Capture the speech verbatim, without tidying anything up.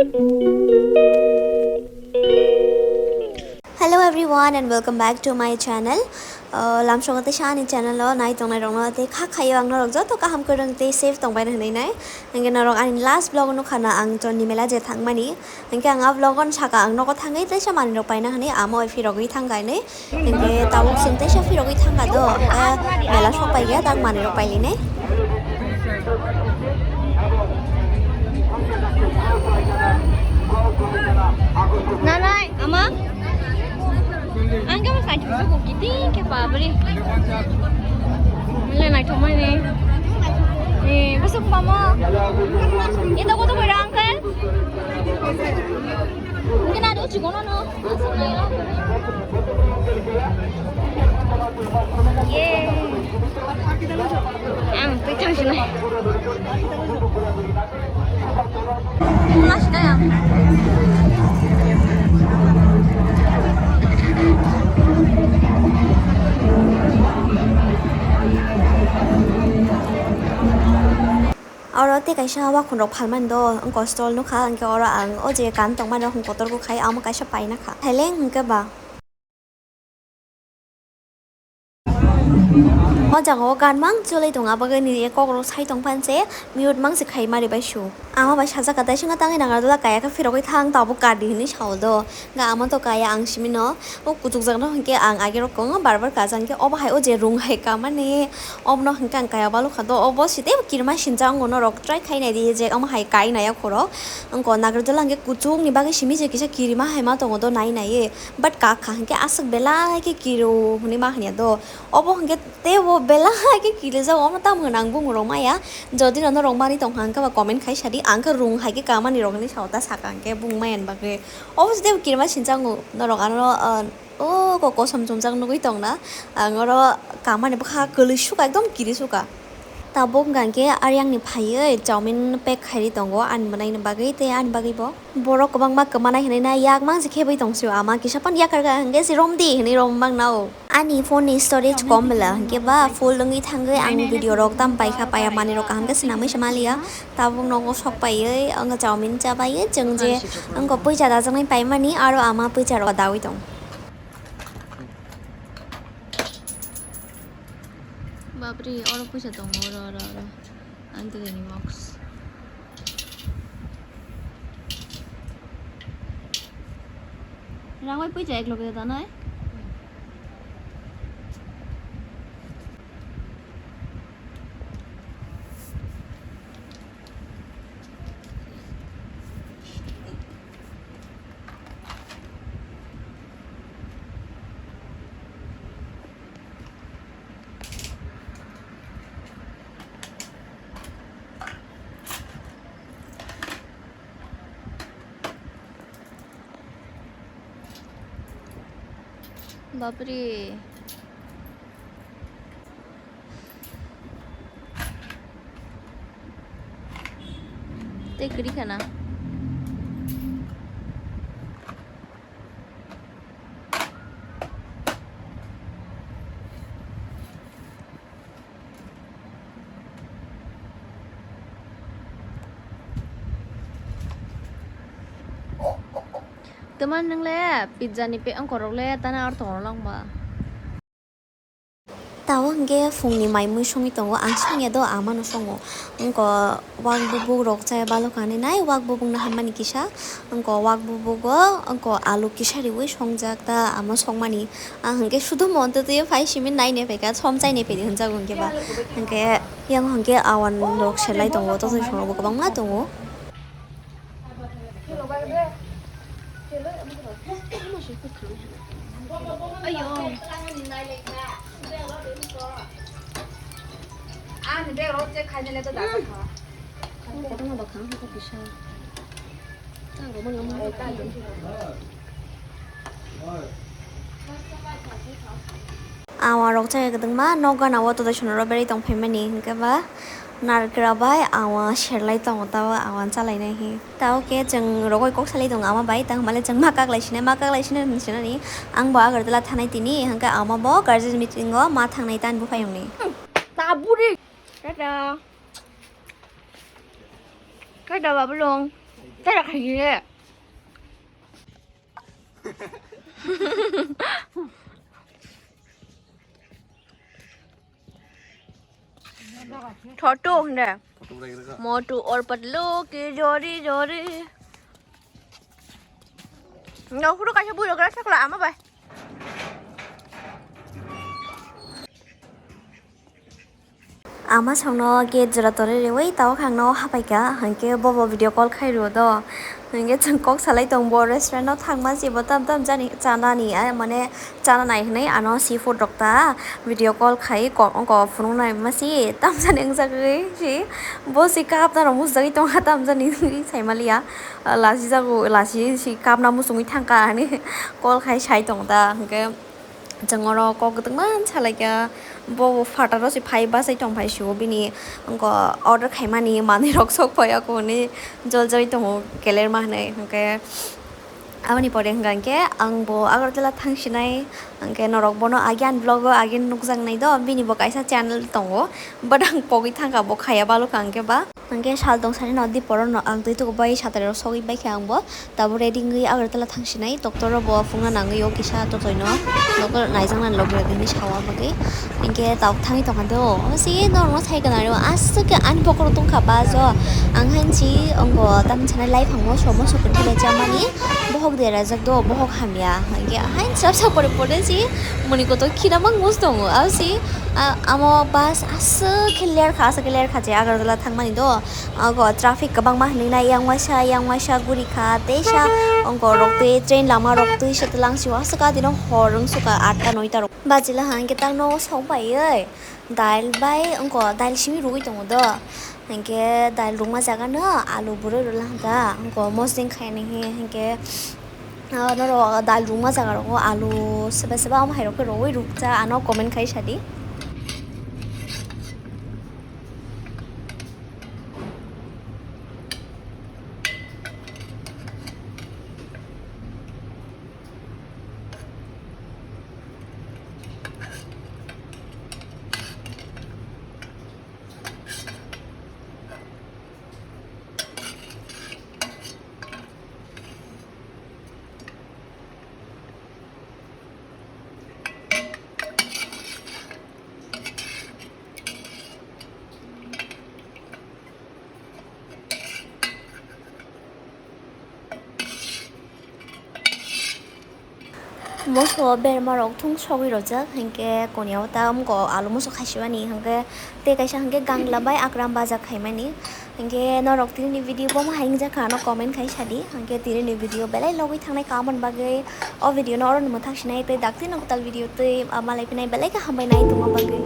Hello everyone and welcome back to my channel. Uh, lamsongo teisa ani channel o nai tongnai rokno tei kha khaio ang norok joto kaham kwrwng tei safe tongbai hwnwi nai. Hwnkhe norok ani last vlog o nukha na ang Chondi mela je thangmani. Hwnkhe ang a vlog o saka ang nogo thangwi teisa manwi rok paina hwnwi amo bai phirogwi thangkha hinwi. Hwnkhe tabuk chwng teisa phirogwi thangkha do, hwnkhe mela sok paikha tak manwi rok pailinai. Nanai, ama? Ang khe bwsai thwngsa kok kiting khe babri. Mile naithokmani. Eh, bwswk bamo? Ito koto koira, uncle? Kena do chikono no. Ye. Ang twi thang sinai. Mula sinai ang. Oro tei kaisa wakhunrok phalmani do, wngkha stall nukha, hwnkhe oro ang o je kan tongmani rok kotor khe khai, amo kaisa paina kha. Thaileng hwnkhe ba. O jaga o gan mang chwlwi tong, abagwi nini kokrok sai tong phan se mute mang se khai mari bai su. Ama bai sajak ka tai swngo tangwi Nagarjula kaya khe phirogwi thang tabuk kadi hinwi sao do. Ga ama to kaya ang simi no. O kuchukjakno hwnkhe ang agero kwbangma bar bar kajak, hwnkhe obo hai o je rung hai kamani, obono hwnkhe ang kaya balukha do, obo sitebo kirima sincha wngo norok try khai naidi je omo hai kai naya khorok. Wngkha Nagarjula hwnkhe kuchukni bagwi simi je kisa kirima hai ma tongo do nai naiwi, but kakha hwnkhe aswk belai khe kiru hwnwi ma hanya do. Obo hwnkhe teibo belai khe kirijak, omo tamo hwn ang bumung rok maya. Jodi no norok manwi tongkha hwnkhe ba comment khai sadi, ang khe rung hai khe kamani rok hinwi sao ta saka hwnkhe bumung maya ni bagwi. Obo se teibo kirima sincha wngo norok ano, ah, o ko kosom chumjak nugwi tongna. Ang oro kamani bwkha kwlwi suka, ekdom kiri suka. Tabuk hwnkha hwnkhe Aryang ni phaiwi chowmin pack khairi tongo ani mwnaini bagwi tei ani bagwi bo. Borok kwbangma kwmanai hinwi na yak mang se khebwi tong sio ama kisa pan yakar ga hwnkhe se romdi hinwi rom mang nao. Ani phone ni storage kom bwla hwnkhe ba full wngwi thangwi ang video rok tam paikha paya manwi rok kaham khe swnamwi se maliya. Tabuk nogo sok paiwi ang chowmin cha baiwi chwng je ang puisa dajaknai paimani aro ama puisa rok dawi tong. Bapre, oro puisa tongo, oro, oro, oro. Ang tei ni box. Rang bai puisa ek loge da nai? Bapre. Tei kwrwi khana. Twma nwng le pizza ni pe-, ongkhorok le tana ortho rw lang ba. Tabuk hwnkhe phungni mai mui songwi tongo, ang songya do, amano songo. Wngkha wak bubuk rok chaya balokani nai, wak bubuk no hammani kisa, wngkha wak bubugo, wngkha alu kisa riwi songjak ta, ama songmani. Ang hwnkhe sudo monto twiwi phai simi naina phaikha, somchai nai phaidi hwnjago hwnkhe ba. Hwnkhe yang hwnkhe awan rok selai tongo, totoi songo bo kwbangma tongo. Ayo. Ang bag rok check khainai le to da kha. Ang kotorma ba khang kha kisa. Ang rok mani omo. Awa rok chaya kwdwngma nok gana o totoi sono rw berwi tong phaimani hwnkhe ba narikra bai awa serlai tongo tabo awa chalainai hi. Tabo khe chwng rogoi kok salai tongo ama bai, tang hwnba le chwng ma kaklai sinai, ma kaklai sinai hwn sinani. Ang bo Agartala thanai tini, hwnkhe ama bo guardian meeting o ma thangnai tani buphayungni. Taburi. Tata. Tata, Babulung. Tara khaye. Thoto hwnde. Motu aur patlu ki jodi jodi. No, phuru kaisa bui rok sakla ama bai. Ama songno gate jora torwi riwi tawk hangno hapaikha, hwnkhe bobo video call khai rwo do. Hwnkhe chwng kok salai tong bo restaurant no thangma se bo tam tam jani chanani, ah, mane chana nai hwnwi ano seafood rok ta video call khai kok wngkha phunuknai masi tam jani wngjagwi si bo si kapna rok musjagwi tongkha tam jani saimaliya. Lasi jago, lasi si kapna musungwi thangkha ani call khai sai tong ta hwnkhe. Chwng oro kok kwtwkma salaikha, bo phataro se phai bachai tongphai sio bini wngkha order khaimani manwi rok sok phai ako hwnwi joljagwi tongo kelerma hwnwi. Hwnkhe aboni pore hwnkha hwnkhe ang bo Agartala thangsinai, hwnkhe norok bono age ani vlog o age nukjaknai do, bini bo kaisa channel tongo, but ang pogwi thangkha bo khaiya balokha hwnkhe ba. Hwnkhe sal tong sani no dipor no ang twi tuku bai satere rok sogwi bai khe ang bo tabuk ready wngwi Agartala thangsinai doctor rok bo phungna nangwi o kisa totoi no doctor naijaknani logi logi hinwi sawa bagwi hwnkhe tabuk thangwi tongkha do. Omo se norok no sai kwna rw aswk khe ani pocket o tongkha bus o ang hai si ongo tamni sanai laiphang moso moso kwthwi bai chamani bohok derajak do bohok hamya hwnkhe hai srap srap pore pore si muni kotor khina mang mus tongo abo si amo bus aswk khe ler kha aswk khe ler kha je Agartala thangmani do. Ogo traffic kwbangma hinwi nai, yang waisa, yang waisa guri kha, teisa ogo rok twi train lama rok twi se twlang si o, aswk a dino hor wng sukha atta noita rok. Bachila hwnkhe tak nogo sok bai oi, dail bai ogo dail simi rwgwi tongo do, hwnkhe dail rwma jaga no alu bwrwi rwla hwnkha, ogo mosdeng khainai hwnkhe. Ah, norok dal rwma jaga rogo alu seba seba omo hai rok khe rwui rwkcha ano comment khai sadi. Moso berma rok thung sogwi rojak, hinkhe koniya o ta wngkha alu moso khaisibani, hinkhe tei kaisa hinkhe gangla bai akram baja khaimani. Hinkhe norok tini video bomo hai wngjakha ano comment khai sadi. Hinkhe tini ni video belai logwi thangnai kaham bagwi o video no oro ni mwthang sinai tei dakti no kwtal video twi, ah, malai phinai belai khe hambai nai tongma bagwi.